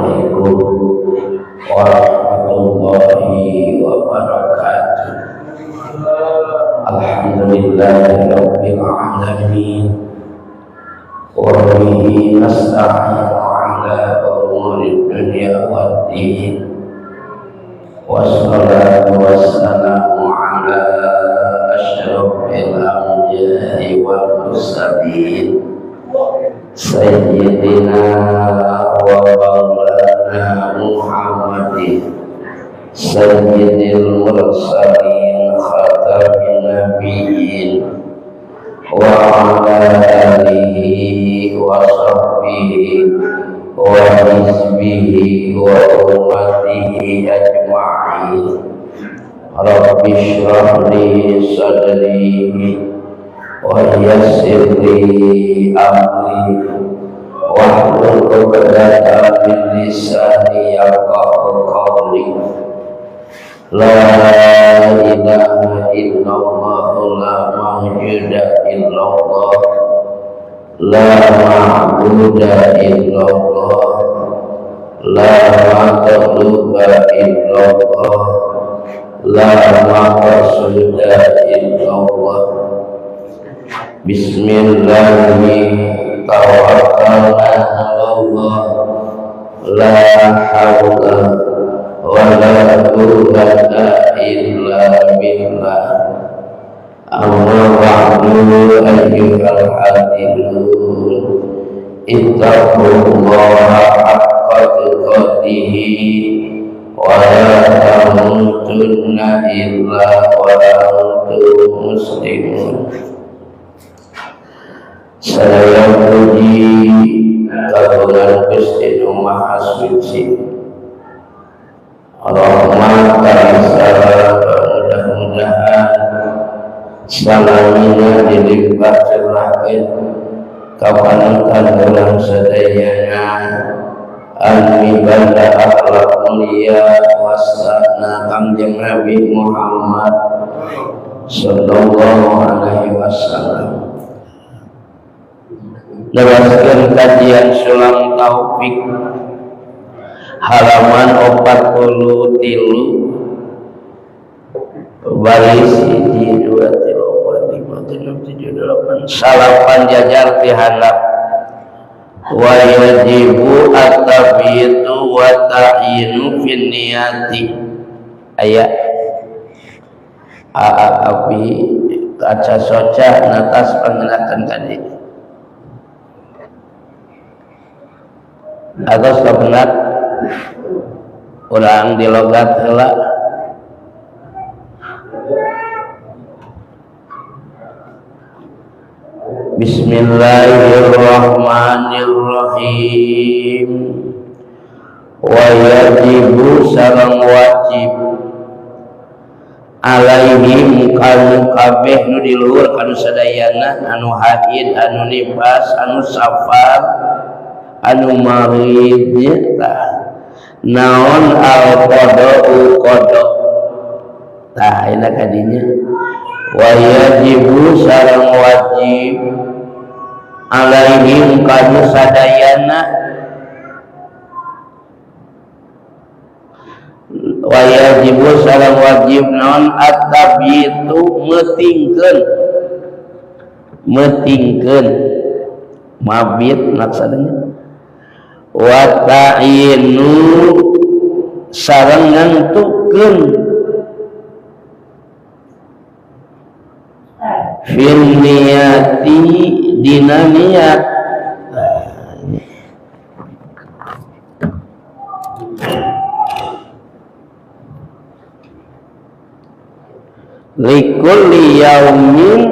Assalamualaikum warahmatullahi wabarakatuh. Alhamdulillahi rabbil alamin. Wa bihi nasta'inu ala umuri dunya waddin. Wassalatu wassalamu ala asyrafil anbiya'i wal mursalin sayyidina wa maulana Muhammadin sayyidil mursalin khatamin nabiyyin wa ala alihi wa sahbihi wa hizbihi wa ummatihi ajma'in. Rabbi shrah li sadri wa yassir li amri wahlul 'uqdatam min lisani yafqahu qawli. La ilaha illallah, la mawjuda illallah, la ma'buda illallah, la matluba illallah, la maqsuda illallah. Bismillahirrahmanirrahim. Tawakkalna 'alallah, la haula wa la quwwata illa billah. Amma ba'du, ayyuhal hadirun, ittaqullaha haqqa tuqatih wa la tamutunna illa wa antum muslimun. Sadaya puji kagungan Gusti Nu Maha Suci. Rahmat salam mudah-mudahan salamina dilimpah curahkeun ka panutan urang sadayana an mibanda akhlak mulia wasana Kangjeng Nabi Muhammad sallallahu alaihi wasallam. Neraskeun kajian Sulam Taufik halaman 43 baris 1 2 3 4 5 6 7 8 salapan jajar ti handap. Wa yajibu at-tabyitu wa ta'yinu fin niyati. Aya api kaca soca natas pangenakan tadi atas kabenak urang di logat heula. Bismillahirrahmanirrahim. Wa yajibu sareng wajib alaihim kanu kabeh nu di luhur kanu sadayana anu haid, anu nifas, anu safar, anu marid tah naon al qada'u qada. Tah ina kadinya wa yajibu sareng wajib alaihim kanu sadayana wa yajibu sareng wajib naon at-tabyitu meutingkeun meutingkeun mabit maksudnya wa ta'inu sareng nangtukeun fil niyati dina niat. Likulli yaumin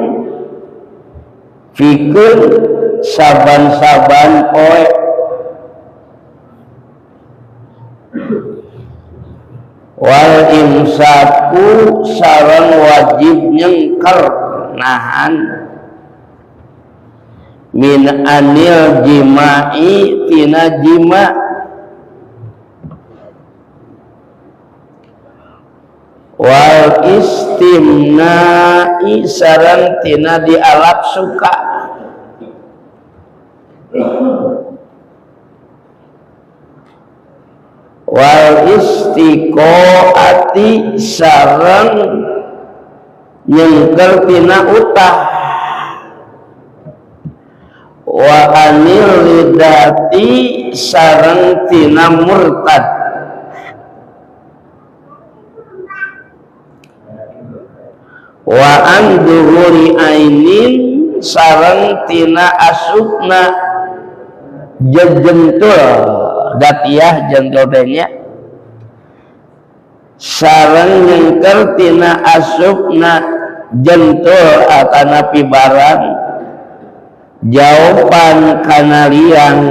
fikun saban-saban poe wal imsaku sareng wajib nyengker nahan min anil jima'i tina jima wal istimna'i sareng tina dialap suka. Wal istiqaati sareng nyengker tina utah. Wa anil lidati sareng tina murtad. Wa an duhuri ainin sareng tina asupna jejentul datiah jentul teh nya sareng nyengker tina asupna jentul atanapi barang jawaban kana liang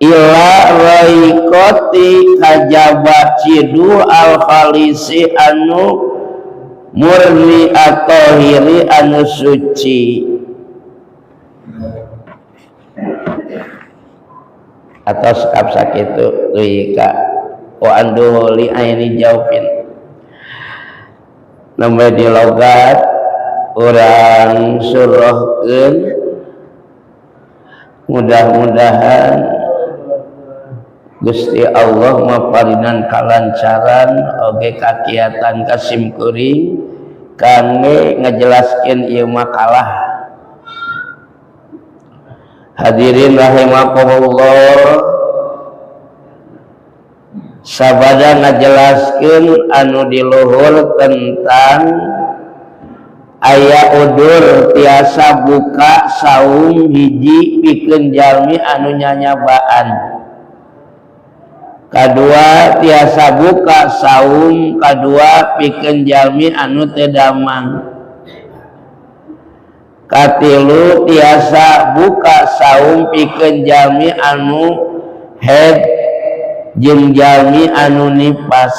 ila raikoti kajaba cidu al khalisi anu murni at-tahiri anu suci atau sekap sakitu deui ka wa andu li aini jaufin nembe di logat urang surahkeun mudah-mudahan Gusti Allah maparinan kalancaran oge kakiatan kasim kuring kangge ngajelaskeun ieu makalah. Hadirin rahimakumullah, sabada ngajelaskeun anu di luhur tentang aya udur tiasa buka saum hiji pikeun jalmi anu nyanyabaan. Kadua tiasa buka saum kadua pikeun jalmi anu teu damang. Katilu tiasa buka saum pikeun jalmi anu haid jeung jalmi anu nipas.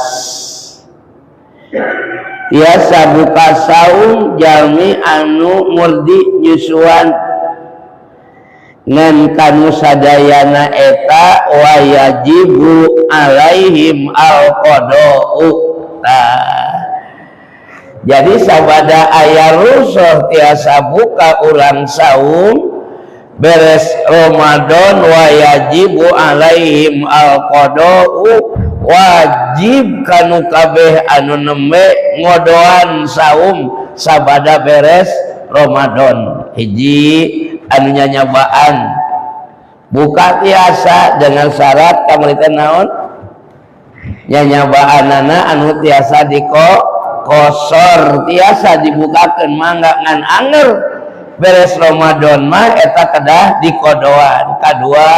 Tiasa buka saum jalmi anu murdi nyusuan ngan kanu sadayana eta wajibu alaihim alqada'u. Tah, jadi sabada aya rusuh tiasa buka urang saum beres Ramadan wajibu alaihim alqada'u, wajib kanu kabeh anu nembe ngodoan saum sabada beres Ramadan. Hiji anu nyanyabaan buka tiasa dengan syarat kamari teh naon nyanyabaanana anu tiasa diko kosor tiasa dibukakeun mangga ngan anger beres Ramadan mah eta kedah dikodoan. Kadua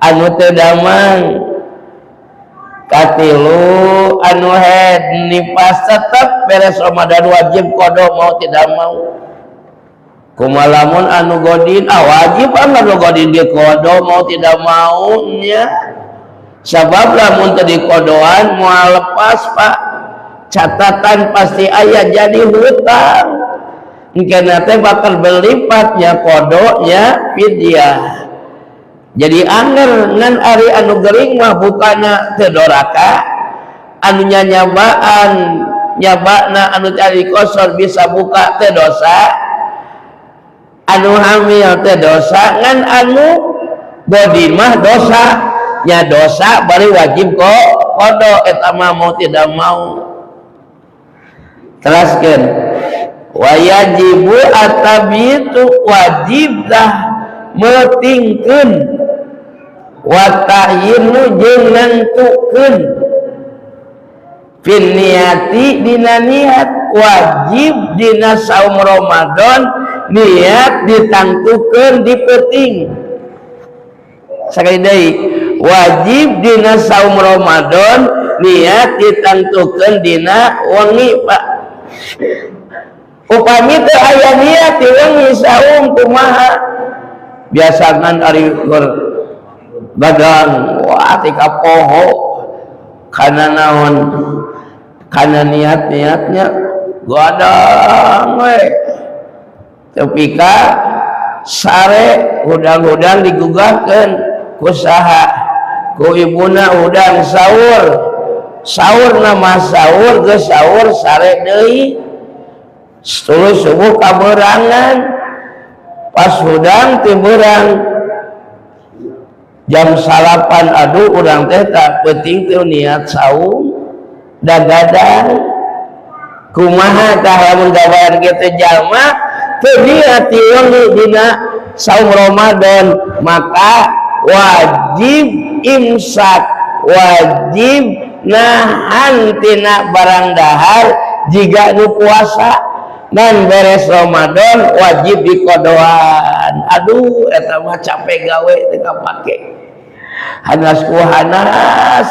anu teu damang, katilu anu haid nipas tetep beres Ramadan wajib kodo mau tidak mau. Kumalamun anu godin, wajib anu godin ge kodo mau tidak mau nya. Sabab lamun teu dikodoan moal lepas Pak, catatan pasti aya jadi hutang. Engkena teh bakal berlipatnya kodonya fidyah. Jadi anger ngan ari anu gering mah bukana teu doraka, anu nyanyabaan nyabana anu tadi kosor bisa buka teu dosa, anu hamil teu dosa, ngan anu godin mah dosa nya dosa bari wajib kok kodo eta mah mau tidak mau. Teraskeun wajibu atabitu wajib dah meutingkeun wa ta'yinu jeung nangtukeun fin niati dina niat wajib dina saum Ramadan niat ditangtukeun di peuting. Sakali deui wajib dina saum Ramadan niat ditangtukeun dina wengi Pak. Upami teu aya niat di wengi saum kumaha? Biasana ari keur dagang wah tika poho kana naon kana niat-niatnya gadang we tepi ka sare hudang-hudang digugahkeun ku saha ku ibuna hudang sahur sahur nama sahur geus sahur sare deui tuluy subuh kaberangan pas hudang ti beurang Jam 9, aduh, urang teh tak penting teh niat saum da gadang. Kumaha tah lamun gambaran kitu? Jalma teu niat ti wengi dina saum Ramadan, maka wajib imsak, wajib nahan tina barang dahar jiga nu puasa, dan beres Ramadan wajib dikodoan. Aduh, eta mah capek gawe teu kapake, hanas ku hanas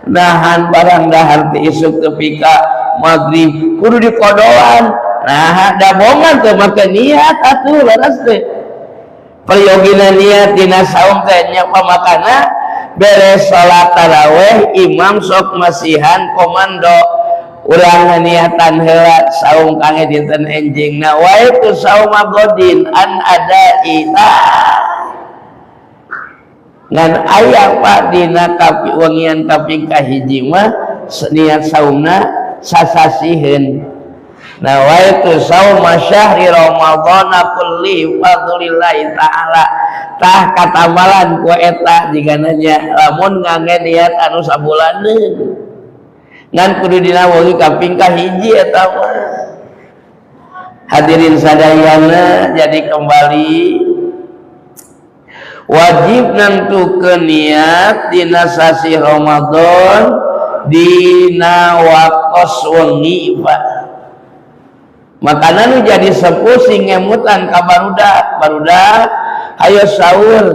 nahan barang dahar ti isuk tepi ka maghrib, kudu dikodoan. Nah, da bongan teu make niat atuh. Leres teh perayogina niat dina saum teh nya pamakana beres salat taraweh, imam sok masihan komando, urang niatan heula saum kangge dinten enjing. Nawaitu sauma ghodin an adai. Ngan aya, Pak, dina kapi wengian kaping kahiji mah niat saumna sasasiheun, nawaitu sauma syahri ramadhana kulli fadlillahi ta'ala. Tah, katambalan ku eta jigana nya lamun ngangge niat anu sabulaneun, ngan kudu dina wengi kaping kahiji eta mah. Hadirin sadayana, jadi kembali, wajib nentukeun niat dina sasi Ramadan dina waktos wengi, Pak. Makana nu jadi sepuh sing ngemutan ka barudak, "Barudak, ayo sahur."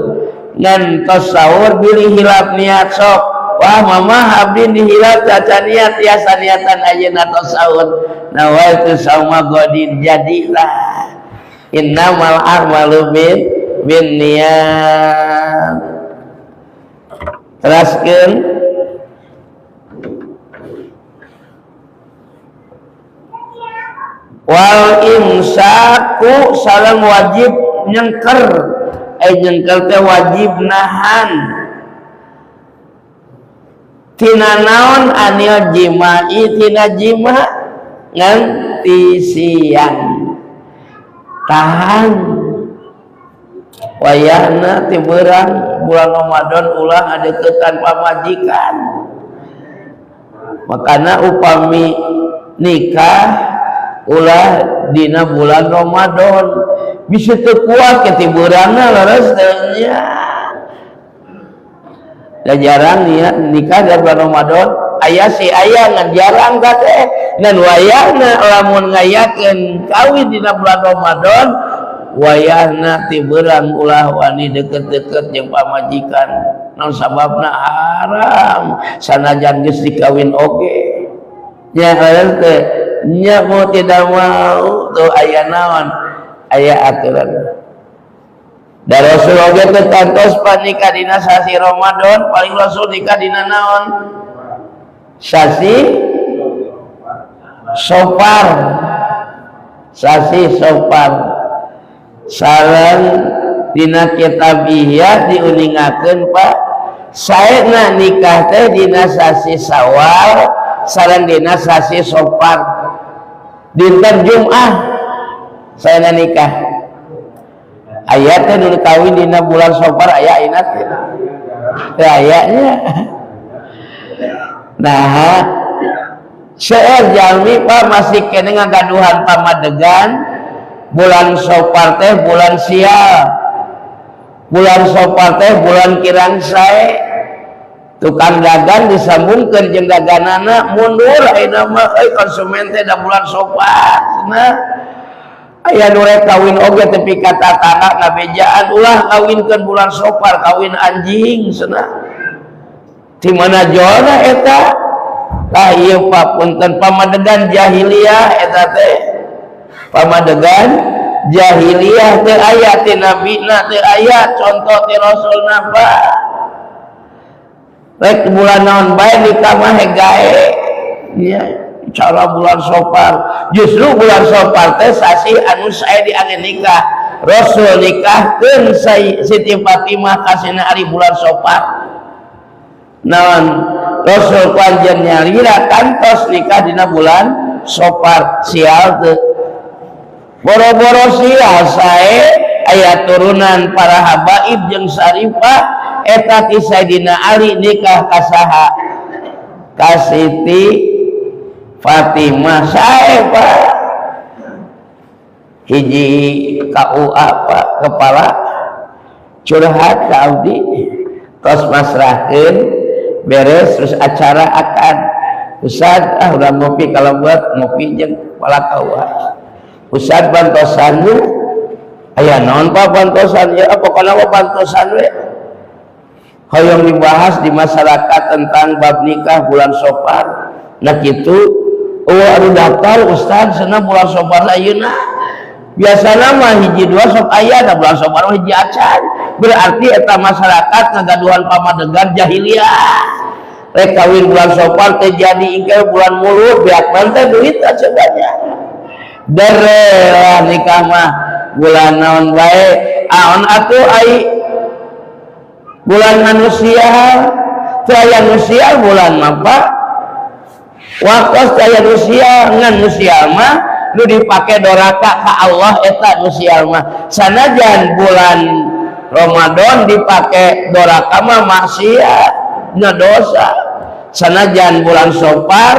Ngan tos sahur bilih hilap niat sok, "Wah, Mama, abdi dihilap, caca niat." Tiasa niatan ayeuna tos sahur, nawaitu sauma ghodin, jadilah. Innamal a'malu bin niat. Teraskeun. Wal imsaku sareng wajib nyengker, eh, nyengker teh wajib nahan tina naon? Anil jima'i, tina jima nganti siang. Tahan wayahna ti beurang bulan Ramadan, ulah ngadeukeutan pamajikan. Makana upami nikah ulah dina bulan Ramadan, bisa teu kuat ke ti beurangna. Leres teh nya? Da jarang niat nikah di bulan Ramadan. Aya sih aya, ngan jarang teh. Ngan wayahna lamun ngayakeun kawin dina bulan Ramadan, wayahna ti beurang ulah wani deket-deket jeung pamajikan. Naon sababna? Haram sanajan geus dikawin oge nya. Teh nya, mau tidak mau tuh aya naon, aya aturan. Da Rasul oge teu kantos nikah dina sasi Ramadan. Paling Rasul nikah dina naon? Sasi Sopar. Sasi Sopar. Sareng dina kitab Ihya diuningakeun, Pak, saena nikah teh dina sasi Sawal sareng dina sasi Sopar, dinten Jumat saena nikah. Aya teh nu kawin dina bulan Sopar? Aya ayeuna teh? Teu aya nya. Nah, seueur jalmi, Pak, masih keneh ngagaduhan pamadegan bulan Sopar teh bulan sial, bulan Sopar teh bulan kirang sae, tukang dagang disambungkeun jeung daganana mundur ayeuna mah euy, konsumen teh da bulan Sopar. Nah, aya nu rek kawin oge tepi ka tatangga ngabejaan, "Ulah kawinkeun bulan Sopar, kawin anjing," cenah. Di mana jolna eta? Tah, ieu, Pak, punten, pamadegan jahiliyah eta teh, pamadegan jahiliyah. Teu aya ti nabina, teu aya contoh ti rasulna, Pak. Rek bulan naon bae nikah mah gae nya. Cara bulan Sopar, justru bulan Sopar teh sasi anu sae diangge nikah. Rasul nikahkeun Siti Fatimah kasina ari bulan Sopar. Naon, Rasul ku anjeun nyalira kantos nikah dina bulan Sopar. Sial teu? Boro-boro sial, sae. Aya turunan para habaib jeung syarifah. Eta ti Sayyidina Ali nikah ka saha? Ka Siti Fatimah. Sae, Pak, hiji KUA, Pak, kepala curhat ka abdi. Tos masrahkeun beres, terus acara akad. "Ustad, ah, udah ngopi." Kalau buat ngopi jeung kepala KUA, "Ustad, bantosannya." "Aya naon, Pak, bantosan?" "Ya pokoknya mah bantosan we, hoyong dibahas di masyarakat tentang bab nikah bulan Sopar." Nah gitu. "Oh, aduh, daftar, Ustad." Senang bulan Sopar ayeuna. Biasana mah hiji dua sok aya, da bulan Sopar mah hiji acan. Berarti eta masyarakat ngagaduhan pamadegan jahiliyah, rek kawin bulan Sopar teh jadi, ingkar bulan Mulud beak teh duit aja banyak. Dere nikah mah bulan naon bae, aon atuh ai bulan manusia teu aya manusia bulan mah, Pak. Waktu aya manusia, ngan manusia mah nu dipake doraka ka Allah eta manusia mah. Sanajan bulan Ramadan dipake doraka mah maksiat nya, dosa. Sanajan bulan Sopar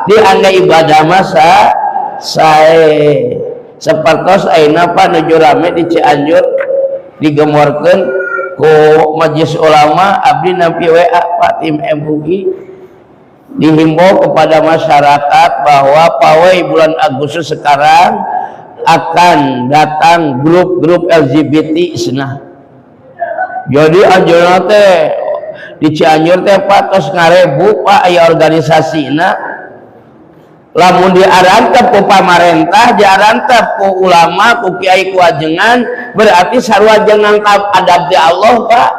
dianggap ibadah masa sae. Sapertos ayeuna, Pak, nuju rame di Cianjur, digemorkeun ku Majelis Ulama. Abdi nampi WA, Pak, tim MUI dihimbau kepada masyarakat bahwa pawai bulan Agustus sekarang akan datang grup-grup LGBT senah. Jadi anjeunna teh di Cianjur teh, Pak, tos ngarebu, Pak, aya organisasina. Lamun diarantep ku pamarentah, diarantep ku ulama, ku kiai, ku ajengan, berarti sarua jeung nangkap adab di Allah, Pak.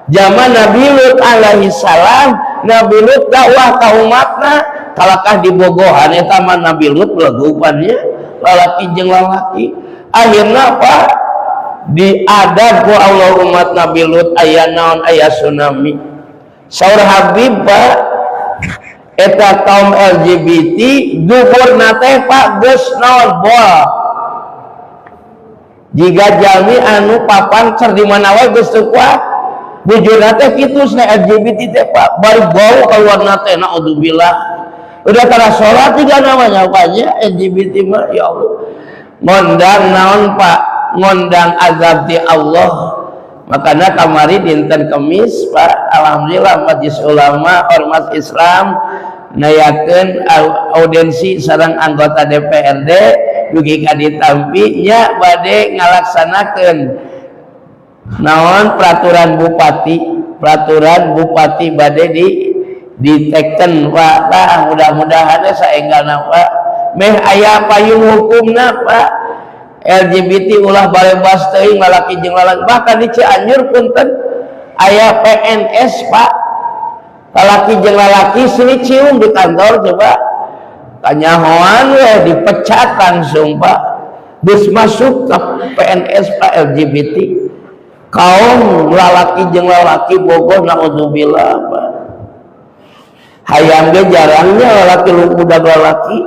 Zaman Nabi Lut alaihi salam, Nabi Lut dakwah ka umatna, kalakah dibogohan eta mah Nabi Lut belegupannya lalaki jeung lalaki. Akhirna, Pak, diadab ku Allah umat Nabi Lut. Aya naon? Aya tsunami. Saur Habib, Pak, eta kaum LGBT duburna teh, Pak, geus naon, bol, jiga jalmi anu papan cer di mana wae geus teu kuat. Bujurna teh kitu cenah LGBT teh, Pak, bari bau keluarna teh, naudzubillah. Udah tara salat juga namanya, Pak, nya LGBT mah. Ya Allah, ngondang naon, Pak? Ngondang azab di Allah. Makanya kamari dinten Kemis, Pak, alhamdulillah Majelis Ulama Ormas Islam nayakeun audiensi sareng anggota DPRD dugi ka ditampi nya, bade ngalaksanakeun naon, peraturan bupati. Peraturan bupati bade di diteken, Pak. Nah, mudah-mudahan saenggalna, Pak, meh aya payung hukumna, Pak. LGBT ulah balebas teuing lalaki jeung lalaki. Bahkan di Cianjur, punten, aya PNS, Pak, lalaki jeung lalaki sini cium di kantor. Coba kanyahoan we, dipecat langsung, Pak. Geus masuk ke PNS, Pak, LGBT, kaum lalaki jeung lalaki bogoh, naudzubillah, Pak. Hayang ge jarangnya lalaki budak lalaki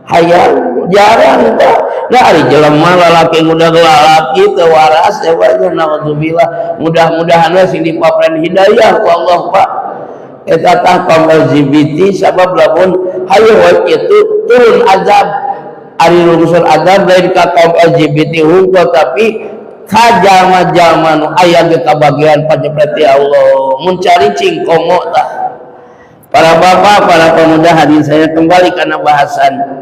hayang jarang, Pak. Nah, ari jelema lalaki muda lalaki teu waras ya, Pak, naudzubillah. Mudah-mudahan we sing dipapren hidayah ku Allah, Pak, eta tah kaum LGBT. Sabab lamun hayu we kitu turun azab. Ari lungsur azab lain ka kaum LGBT hungkul, tapi ka jalma-jalma nu aya ge kabagian panyepret. Ya Allah, mun cing komo tah. Para bapak, para pemuda, hadir saya kembali karena bahasan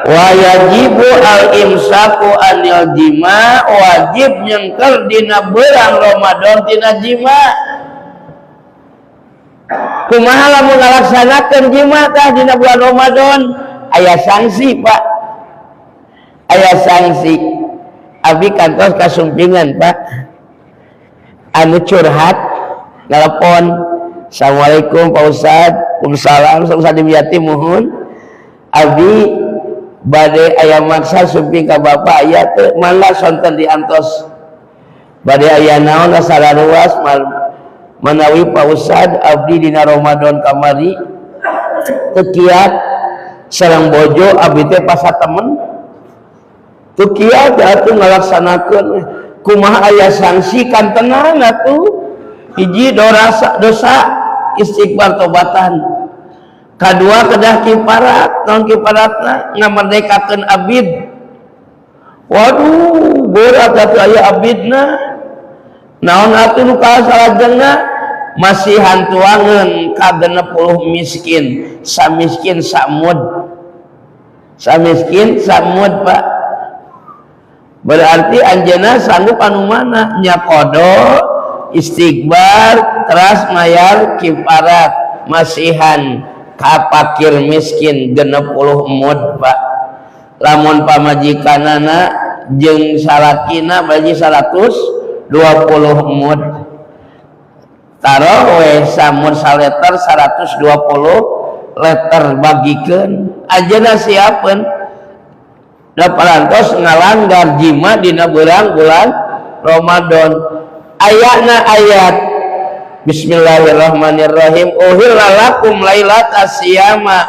wa yajibu al imsaku anil jima, wajib nyengker dina bulan Ramadan tina jima. Kumaha lamun ngalaksanakeun jima tah dina bulan Ramadan? Aya sanksi, Pak, aya sanksi. Abi kantos kasumpingan, Pak, anu curhat telepon, "Assalamualaikum, Pak Ustad." "Waalaikumsalam." "Ustad Dimyati?" "Muhun, abi bade aya maksa sumping ka Bapak." "Aya teu?" "Mangga sonten diantos." "Bade aya naon?" "Ruas manawi, Pak Ustad, abdi dina Ramadan kamari teu kiat sareng bojo abdi teh pasatemen, teu kiat atuh ngalaksanakeun. Kumaha, aya sanksi?" Kantenan atuh. Hiji, dosa, dosa istighfar, tobatan. Kadua, kedah kiparat. Naon kiparatna? Ngamerdekakeun abid. Waduh, berat atuh aya abidna. Naon atuh nu salajengna? Masihan tuangan ka 60 miskin, samiskin samud, samiskin samud, Pak. Berarti anjeunna sanggup anu mana nya? Qodho, istighfar, teras mayar kiparat, masihan ka fakir miskin 60 mud, Pak. Lamun pamajikanana jeung salakina bagi 120 mud, taruh we samud saleter 120 liter, bagikeun. Anjeunna siapeun da parantos ngalanggar jima dina beurang bulan Ramadan. Ayatna ayat Bismillahirrahmanirrahim, uhilla lakum lailatas siyama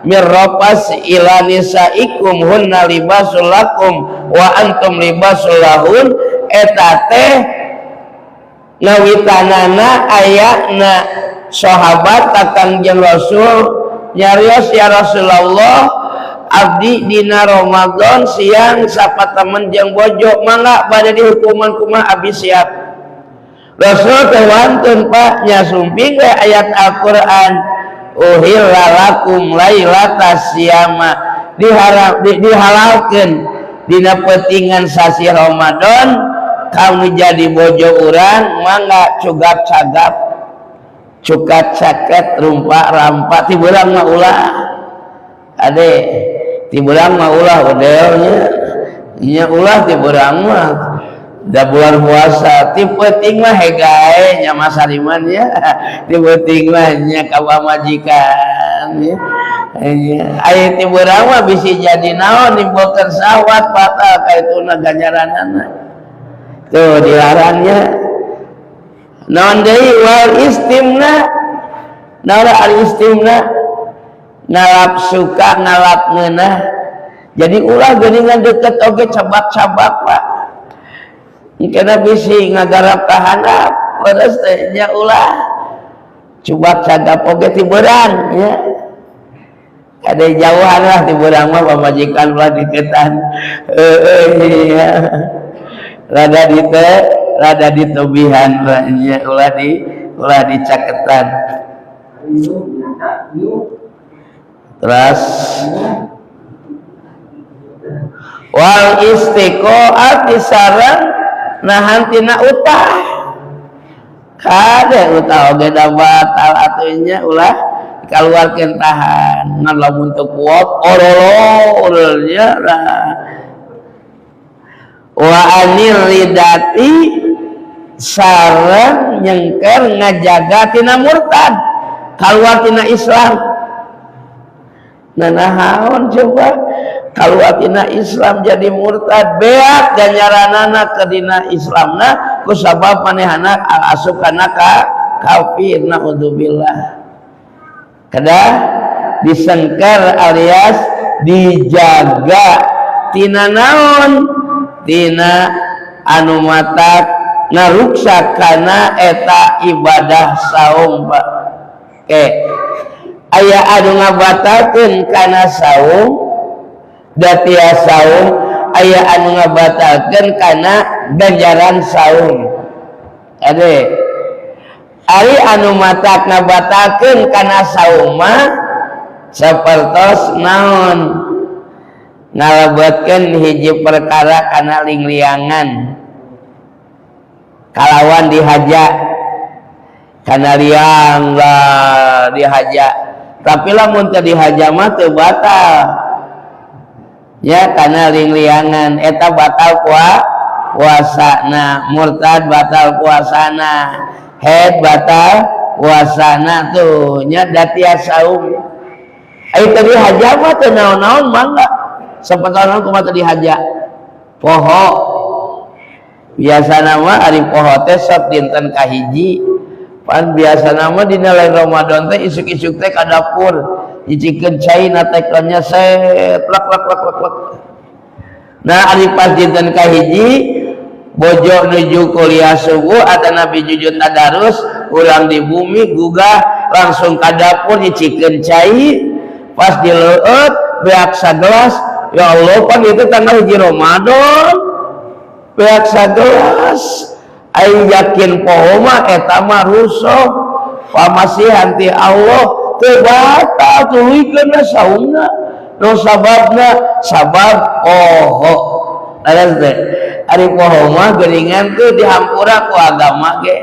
mirrofas ila nisaikum hunna libasul lakum wa antum libasul lahun. Eta teh ngawitanana ayatna sahabat ka Kangjeng Rasul, nyarios, "Ya Rasulullah, abdi dina Ramadan siang sapatemen jeung bojo, mangga bade dihukuman kumaha abdi siap." Rasul teh wantun, Pak, nya sumping we ayat Al-Qur'an, uhilla lakum lailatas siyama, diharap dihalalkeun dina peutingan sasi Ramadan kamu jadi bojo urang, mangga cugap cagap, cukat caket, rumpak rampak. Ti beurang mah ulah, ade, ti beurang mah ulah udelnya nya, ulah ti beurang mah da bulan puasa. Ti peuting mah hegae nya, Mas Hariman ya, ti peuting mah nya ka pamajikan ya. Aya ti beurang mah bisi jadi naon, nimbulkeun syahwat, batal kaituna ganjaranana. Tuh dilarangnya. Naon deui? Wal istimna. Naon al istimna? Ngalap suka, ngalap ngeunah. Jadi ulah geuningan deket oge cabak-cabak, Pak, kena bisi ngagarap kahandap leres teh nya. Ulah cubak cagap oge ti beurang ya, ada jauhan lah ti beurang mah. Pamajikan ulah diketan, heueuh ya, rada dite rada ditebihan nya, ulah dicaketan. Terus wal istiqoati sareng nahan tina utah. Kade, utah oge da batal atuh nya, ulah dikaluarkeun, tahan. Ngan lamun teu kuat orolol nya lah. Wa anir ridati sareng nyengker ngajaga tina murtad, keluar tina Islam. Nah, naon coba keluar tina Islam, jadi murtad, beak ganjaranana ke dina Islamna ku sabab manehana asup kana ka kafir, naudzubillah. Kedah disengker alias dijaga tina naon? Tina anu matak ngaruksak kana eta ibadah saum, Pak. Oke, aya anu ngabatalkeun kana saum datia saum, aya anu ngabatalkeun kana ganjaran saum. Ade, ari anu matak ngabatalkeun kana saum mah sapertos naon? Ngalebetkeun hiji perkara kana lingliangan kalawan dihaja, kana liang lah dihaja. Tapi lamun teu dihaja mah teu batal ya. Kana lingliangan eta batal puasana, murtad batal puasana, head batal puasana tuh nya, datia saum. Ai teu dihaja mah teu naon-naon, mangga. Sapertos kumaha teu dihaja? Poho. Biasa nama ari poho teh sok dinten kahiji. Pan biasa nama dina lain Ramadan teh isuk-isuk teh ka dapur nyicikeun cai na tekonnya, set, lak lak lak lak lak. Nah, ari pas dinten kahiji Bojo nuju kuliah subuh atanapi nuju tadarus, urang di bumi gugah langsung ka dapur nyicikeun cai. Pas dileueut beak sagelas. Ya Allah, pan itu tanggal 1 Ramadan, beak sagelas. Aing yakin poho mah eta mah rusuh pamasihan ti Allah, teu batal, tuluykeun saumna. Nu sababna sabab poho. Leres teh? Ari poho mah geuningan tuh dihampura ku agama ge.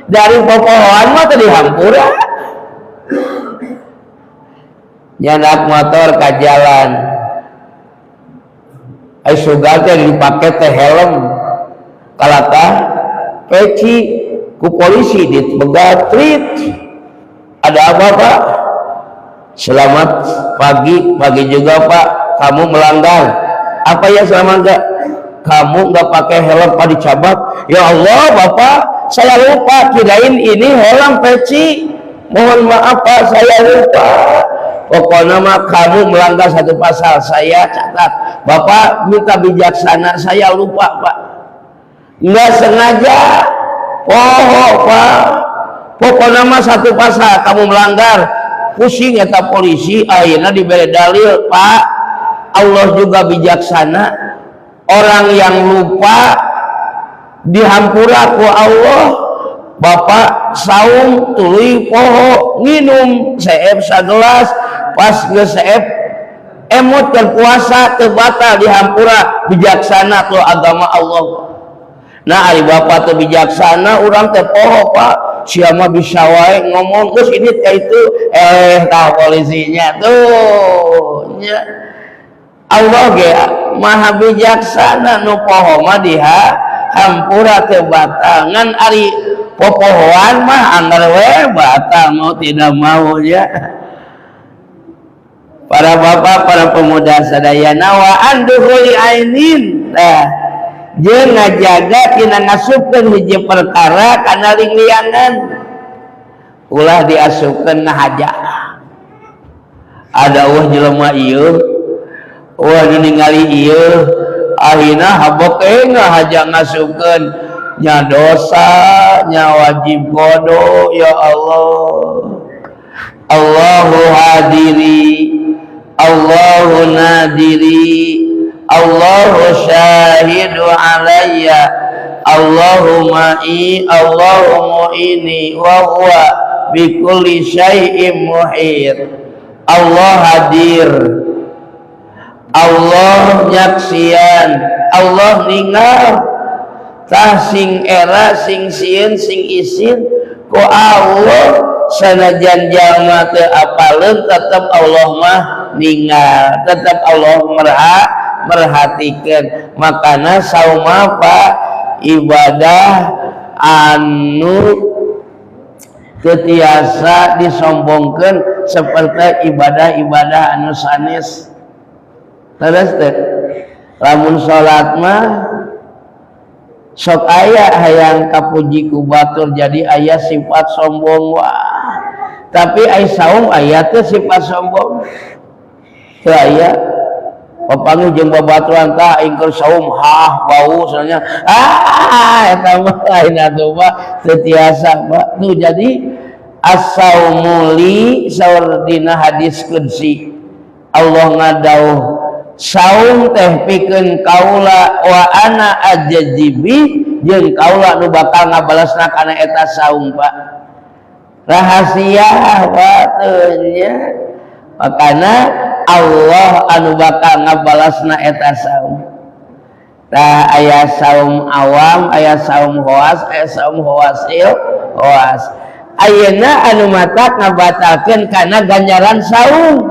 Dari popohoan mah teu dihampura. Nyandak motor ka jalan. Ai sugan teh dipake teh helm. Kalakah peci, ku polisi dibegal trit. Ada apa, Pak? Selamat pagi, pagi juga, Pak. Kamu melanggar. Apa ya selama enggak? Kamu enggak pakai helm, Pak, dicabak. Ya Allah, Bapak, saya lupa, kirain ini helm peci. Mohon maaf, Pak, saya lupa. Pokoknya mah kamu melanggar satu pasal, saya catat. Bapak minta bijaksana, saya lupa, Pak. Enggak sengaja. Oh, Pak. Pokoknya mah satu pasal kamu melanggar. Pusing eta polisi, akhirnya diberi dalil, Pak. Allah juga bijaksana. Orang yang lupa dihampura ku Allah. Bapak saum tuluy poho nginum seep sagelas, pas nge-seep emut kan puasa, teu batal, dihampura, bijaksana tuh agama Allah. Nah, ari bapak teu bijaksana, urang teh poho, Pak, siapa bisa wae ngomong terus ini kayak itu, tah polisinya tuh nya. Allah ge maha bijaksana, nu poho mah diha hampura, teu batal. Ngan ari popohoan mah anggar we batal mau tidak mau ya. Para bapak, para pemuda sadayana, wa an dukhuli ainin. Nah, jeung ngajaga tina ngasupkeun hiji perkara kana lingliangan. Ulah diasupkeun ngahaja. Ada eueuh jelema ieu, wah nu ningali ieu, akhirna habok ngahaja ngasupkeun, nya dosa, nya wajib qada. Ya Allah, Allahu hadiri, Allahu nadiri, Allahu syahidu alayya, Allahu ma'i, Allahu mu'ini, wa huwa bikulli syai'in muhit. Allah hadir, Allah nyaksian, Allah ningal. Tah, sing era, sing sieun, sing isin ku Allah. Sanajan jalma teu apaleun, tetep Allah mah ningal, tetep Allah merhatikan. Makana saum apa ibadah anu teu tiasa disombongkan seperti ibadah-ibadah anu sanes. Terus teh lamun salat mah sok aya hayang kapuji ku batur, jadi aya sifat sombong. Wah, tapi ai saum aya teh sifat sombong? Teu aya. Papanggih jeung babaturan, tah aing keur saum, hah bau soalnya. Ah, eta mah lain atuh, Pak, teu tiasa, Pak. Tuh, jadi as-saumu li, saur dina hadis qudsi Allah ngadauh saum teh pikeun kaula, wa ana ajzi bihi, jeung kaula nu bakal ngabalesna kana eta saum. Pak, rahasia, Pak, teu nya. Makana Allah anu bakal ngabalasna eta saum. Tah, aya saum awam, aya saum khawas, aya saum khawasil khawas. Ayeuna anu matak ngabatalkeun kana ganjaran saum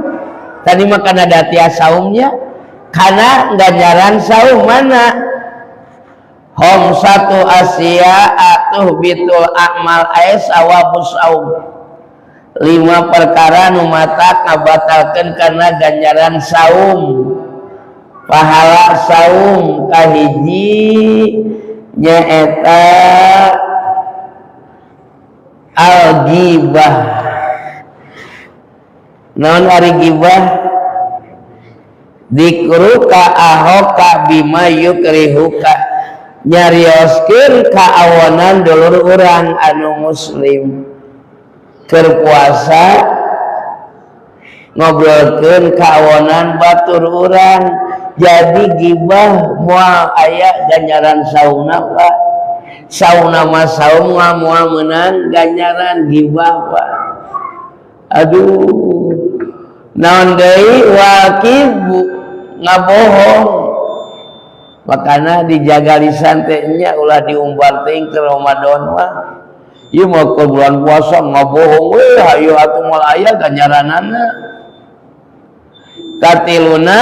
tadi mah kana datia saumnya, kana ganjaran saum mana? Khamsatu asya tuhbitul a'mal ay sawabus saum. Lima perkara nu matak ngabatalkeun kana ganjaran saum, pahala saum. Kahiji nyaeta al-ghibah. Naon ari gibah? Dikruka ahoka bima yukrihuka. Nyarioskeun kaawonan dulur urang anu muslim. Keur puasa ngobrolkeun kaawonan batur urang, jadi gibah. Moal aya ganjaran saumna, Pak. Saumna mah saum, moal meunang ganjaran gibah, Pak. Aduh, naon deui? Wal kidzibu, ngabohong. Makana dijaga lisan teh nya, ulah diumbar teuing ke Ramadan mah. Ieu mah ke bulan puasa ngabohong we, hayu atuh, moal aya ganjaranana. Katiluna,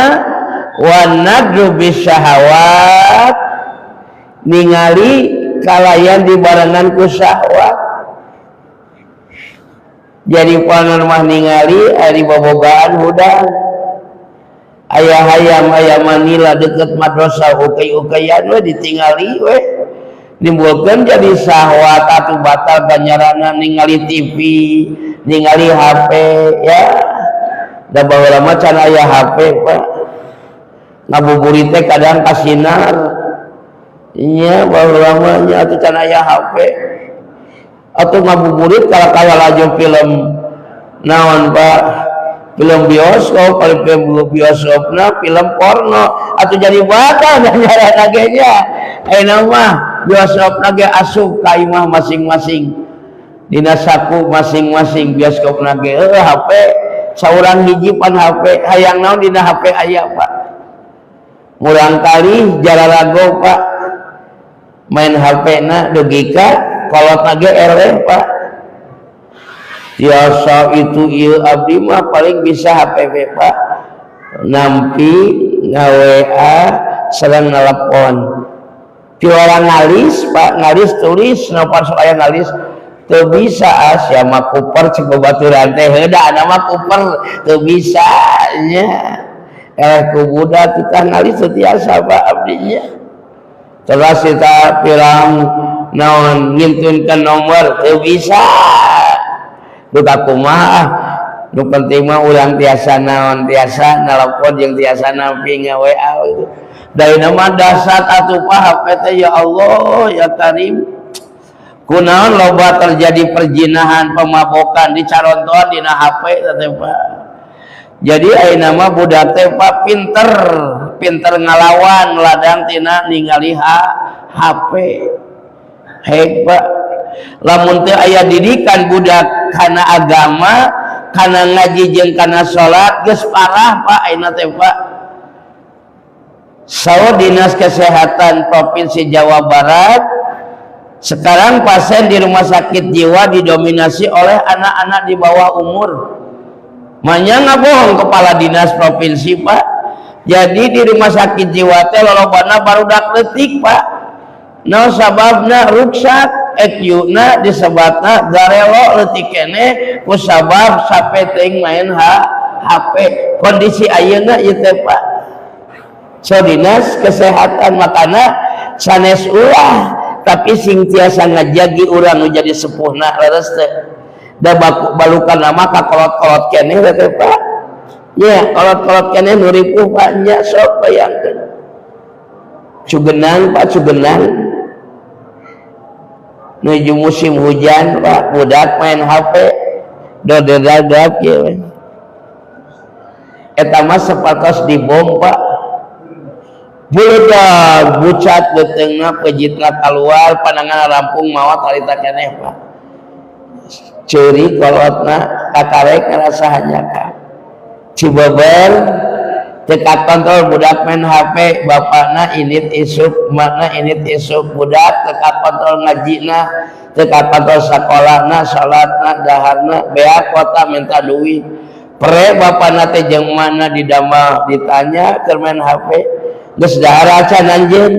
wan nadzru bisyahawat, ningali kalayan dibarengan ku syahwat. Jadi panon mah ningali ari bobogaan hudang, aya hayam, aya manila deket madrasah, ukay-ukayan we ditingali we, nimbulkeun jadi syahwat atuh, batal ganjaranna. Ningali TV, ningali HP ya, da baheula mah can aya HP, Pak. Ngabuburit teh kadang kasinar nya, baheula mah nya atuh can aya HP. Atau ngabuburit kalau kaya laju film naon, Pak, film bioskop, kalau film bioskopna film porno atau jadi batal ganjaran ge nya. Ayeuna mah bioskop ge asup ka imah masing-masing, dina saku masing-masing bioskop ge. HP saurang hiji pan HP, hayang naon dina HP aya, Pak. Murang kali jararago, Pak, main HP na dugi ka kolot ge eleh, Pak. Biasa itu ieu abdi mah paling bisa HP, Pak, nampi nga-WA sareng nelepon. Piwara ngalis, Pak, ngalis tulis nopar sok aya ngalis teu bisa. Ah, sia mah kuper, cek babaturan teh, heuda mah kuper teu bisa nya. Ku budak kita ngalis teu tiasa, Pak, abdi nya. Terus kita pirang naon, ngintunkeun nomor teu bisa. Duka kumaha, nu penting mah urang tiasa naon, tiasa nelpon jeung tiasa nampi nge-WA gitu. Dari nama dasar atuh, Pak, HP teh. Ya Allah ya Karim, kunaon loba terjadi perjinahan, pemabokan di carontoan dina HP teh, Pak. Jadi ayeuna mah budak teh, Pak, pinter pinter ngalawan ladang tina ningali HP. Hek, Pak, lamun teu aya didikan budak kana agama, kana ngaji jeung kana salat, geus parah, Pak, ayeuna teh, Pak. Saur Dinas Kesehatan Provinsi Jawa Barat, sekarang pasien di rumah sakit jiwa didominasi oleh anak-anak di bawah umur. Manya nggak bohong kepala dinas provinsi, Pak. Jadi di rumah sakit jiwa teh lolobana barudak leutik, Pak. No sababna ruksak EQ-na, disebatna garelo, leutik keneh, ku sabab sapeteng main HP. Kondisi ayeuna ieu teh, Pak. So dinas kesehatan, makana sanes ulah, tapi sing tiasa ngajagi urang nu jadi sepuhna. Leres teh? Da balukan nama ka kolot-kolot keneh teh, Pak, ya, kolot-kolot keneh nu ripuh, Pak, nya. Sok bayangkeun cugenang, Pak, cugenang nuju musim hujan, Pak, budak main HP dodedagap ya. Eta mah sapertos dibom, Pak. Buledag, bucat beuteungna, pejitna keluar, panangan rampung, maot harita keneh, Pak. Ceurik kolotna, kakarek ngerasa hanjakal. Cibeber teu kakontrol budak main HP, bapakna indit isuk, emakna indit isuk, budak teu kakontrol ngajina, teu kakontrol sakolahna, salatna, daharna, beak kuota minta duit. Pre bapakna teh jeung emakna didamel ditanya keur main HP, geus dahar acan anjeun?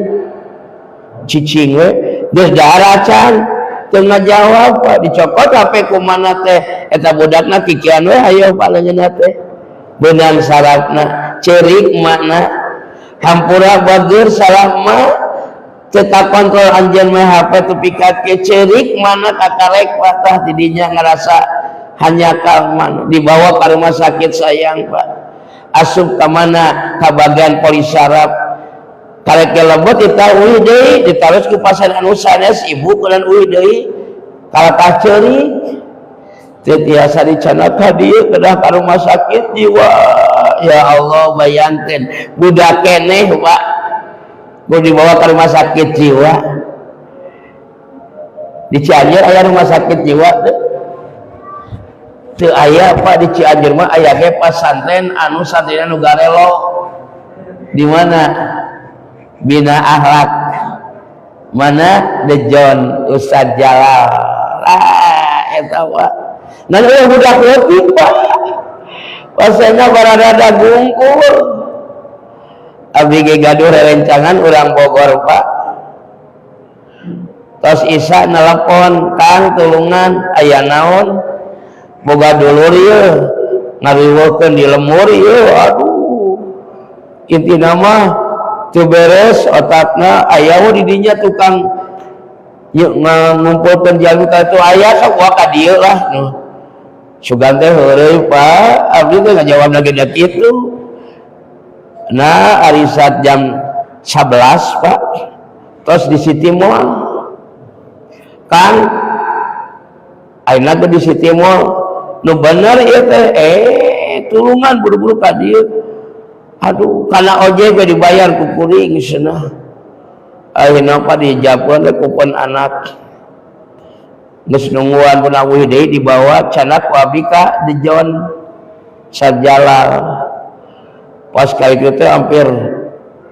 Cicing we, geus dahar acan? Teu ngajawab, Pak. Dicokot HP ku mana teh eta budakna, kikian we hayo, Pak, leungeunna teh beunang sarafna. Ceurik makna, hampura bageur, salah mah teu kakontrol anjeun main HP tepi ka ceurik mana kakarek, Pak. Tah didinya ngerasa hanjakal mana, dibawa ke rumah sakit, sayang, Pak. Asup ka mana? Ka bagian poli saraf. Karek ge lebet ditawih deui, ditaros ku pasien anu sanes, ibu kunan uih deui. Kalakah ceurik. Teu tiasa dicandak ka dieu, kedah ka rumah sakit jiwa. Ya Allah, bayangkeun budak keneh, Pak. Mau dibawa ke rumah sakit jiwa. Di Cianjur aya rumah sakit jiwa teu? Teu aya, Pak. Di Cianjur mah aya ge pasantren anu santrina nu garelo. Di mana? Bina Akhlak. Mana? The John Ustad Jalal. Ah, eta, Pak. Nah, eueuh budak leutik, Pak. Pasienna barada gungkul. Abdi ge gaduh rerencangan urang Bogor, Pak. Tos Isa nelpon, "Kang, tulungan." "Aya naon?" "Boga dulur ieu ngariweukeun di lembur ieu, aduh, intina mah teu beres otakna, aya we di dinya tukang yuk ngumpulkeun jalmi ka itu aya, sok wah ka dieu lah." Nu sugan teh heureuy, Pak, abdi teh ngajawab lagi da kitu. Nah, ari saat jam 11, Pak, tos di City Mall. "Kang, ayeuna ge di City Mall." "Nu bener ieu teh." "Eh, tulungan buru-buru ka dieu." Aduh, kana ojek ge dibayar ku kuring cenah. Ayeuna, Pak, dijabkeun teh kupon anak. Geus nungguan pun aweuh deui dibawa candak ku abdi ka The John Sajalal. Pas kali itu teh hampir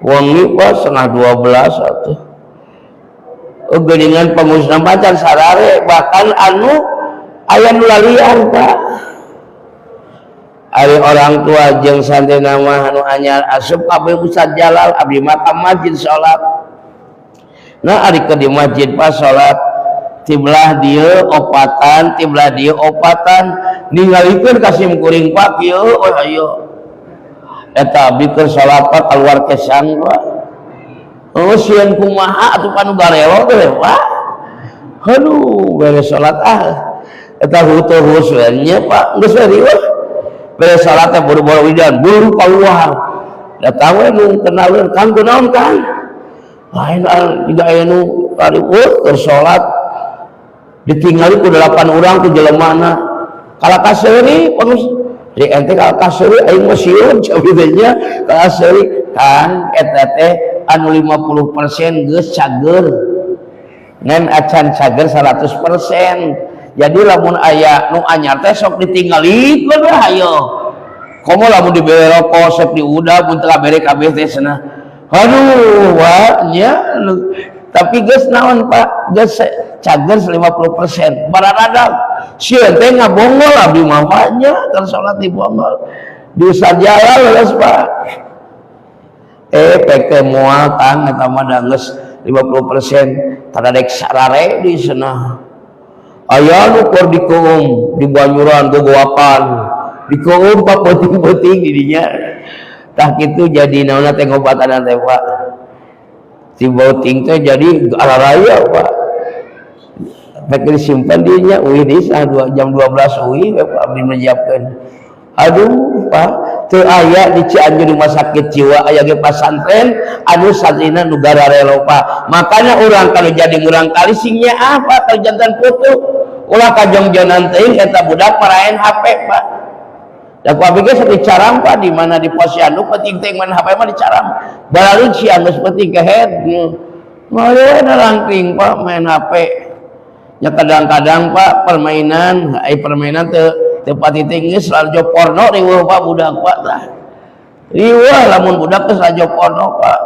wengi, Pak, setengah 12 atuh. Oh, geuningan pengusna macan sarare, bahkan anu aya nu lalian, Pak. Ari orang tua jeung santrina mah anu anyar asup kabeh Ustaz Jalal, abdi mah ka masjid salat. Nah, ari ke di masjid, Pak, salat tibelah dieu opatan, tibelah dieu opatan, ningalikeun ka sim kuring, Pak, kieu. Oh, ayo eta abdi keur salat, Pak, keluar kesang, Pak. Oh, sieun kumaha atuh panu garelo teh, Pak. Aduh, beres salat, ah, eta hutu hus nya, Pak, geus riweuh. Beres salat teh buru-buru widan, buru keluar. Datang we nu kenaleun, "Kang, kunaon, Kang?" Lain juga aya nu riweuh keur salat ditinggali ku delapan orang ku jelemana. Kalakah seuri pangus di ente, kalakah seuri, aing mah sieun nya kalakah seuri. "Kang, eta teh anu 50% geus cager, ngan acan cager 100%. Jadi lamun aya nu anyar teh sok ditinggalikeun we, hayo komo lamun dibere rokok sok diudah, mun teu bere kabeh teh cenah." Aduh, wah nya, tapi geus naon, Pak, geus cager 50%, bararadag sieun teh ngabongol abdi mah nya keur salat di bonggol di Ustaz Jalal leres, Pak. Eh, pek moal, Kang, eta mah da geus 50%, tadadek sarare di cenah. Aya nu keur dikeum di banyuran gogoakan, dikeum, Pak, peuting-peuting di dinya. Tah kitu jadi naonna teh ngobatan teh, Pak, si bauting teh jadi raya, Pak. Pek disimpan dinya uih di jam 12 uih, Pak, abdi menyiapkeun. Aduh, Pak, teu aya di Cianjur rumah sakit jiwa, aya ge pasantren anu santrina nu gararelo, Pak. Makanya urang kalau jadi murang kali sing nyaah, Pak, kalau jantan putu ulah kajongjonan teuing eta budak paraen HP, Pak. Da ku abdi ge sok dicaram, Pak, di mana di posyandu penting teh main HP mah dicaram. Balalu sia geus penting kehead. Moal rangking, Pak, main HP. Ya kadang-kadang, Pak, permainan, ai permainan teu teu pati geus lalajo porno riweuh, Pak, budak, Pak, tah. Riweuh lamun budak geus lalajo porno, Pak.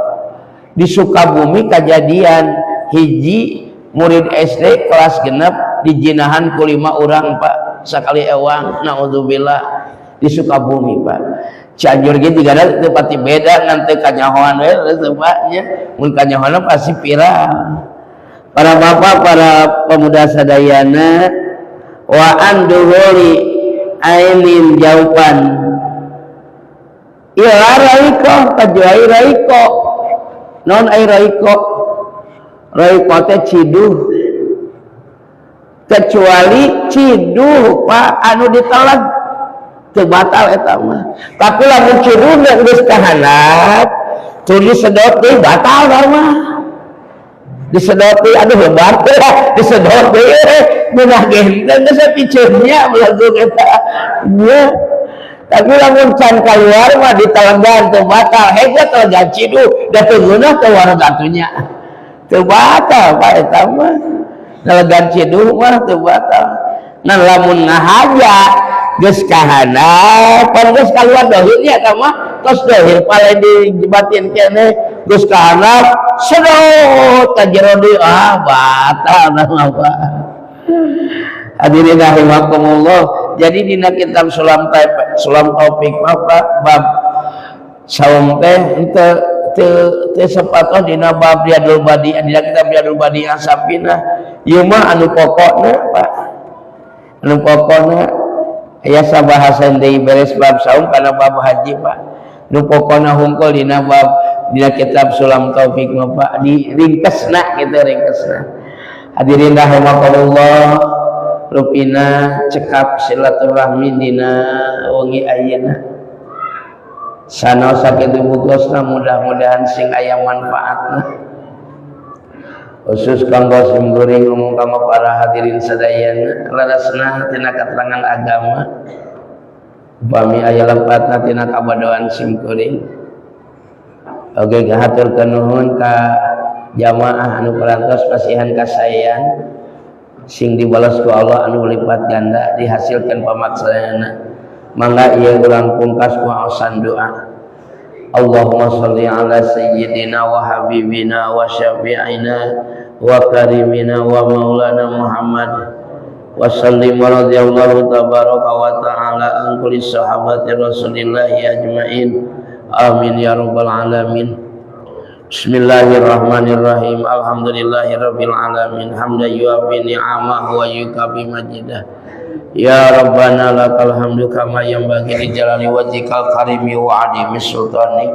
Di Sukabumi kejadian hiji murid SD kelas 6 dijinahan ku lima orang, Pak, sakali ewang. Naudzubillah, di Sukabumi, Pak. Cianjur ge juga ada teu pati beda, ngan teu kanyahoan we teu, Pak, nya. Mun kanyahoan pasti viral. Para bapak, para pemuda sadayana, wa an duhuli ainin jaupan ila raiko, kecuali raiko. Non ai raiko? Raiko teh ciduh. Kecuali ciduh, Pak, anu ditelan teu batal eta mah. Tapi lamun ciduh geus kahandap Tur disedot deui, batal mah. Disedot deui, aduh, lebar teh, disedot deui ngeunah genten geus piceunnya belagu eta nya. Tapi lamun can keluar mah ditelegan teu batal. Hebat, telegan ciduh da teu ngeunah, teu wareg atuh nya. Teu batal, Pak, eta mah. Telegan ciduh mah teu batal. Nah, lamun ngahaja geus kahandap pan, geus keluar dohirnya, eta mah tos dohir paling dijebatin keneh, geus kahandap sedot ka jero deui, ah, batal mah, Pak. Hadirin rahimakumullah. Jadi dina kitab Sulam Sulam Taufik, Bapak, bab saum teh teu teu teu sepatoh dina bab Riyadul Badi, dina kitab Riyadul Badi Asapina. Ieu mah anu pokokna, Pak. Anu pokokna aya sabahasan deui beres bab saum kana bab haji, Pak. Nu pokokna hungkul dina bab dina kitab Sulam Taufik mah, Pak, di ringkesna gitu, ringkesna. Hadirin rahimakumullah, rupina cekap silaturahmi dina wengi ayeuna. Sanaos sakitu bukosna, mudah-mudahan sing aya manfaatna. Khusus kanggo simkuring, ngomong kanggo para hadirin sadayana, larasna tina keterangan agama. Upami aya lepatna tina kabodohan simkuring. Oke, hatur nuhun ka jamaah anu parantos pasihan kasaean, sing dibalas ku Allah anu lipat ganda, dihasilkan pamaksana. Mangga ieu urang pungkas ku aosan doa. Allahumma salli ala sayyidina wa habibina wa syafi'ina wa karimina wa maulana Muhammad wa sallim wa radhiyallahu tabaraka wa ta'ala an kulli sahabati Rasulillahi ajmain. Amin ya rabbal alamin. Bismillahirrahmanirrahim. Alhamdulillahi rabbil alamin, hamdan yuafi ni'amahu wa yukafi majidah. Ya Rabbana lakal hamdu kama yanbaghi li jalali wajhikal karimi wa azimi sultanik.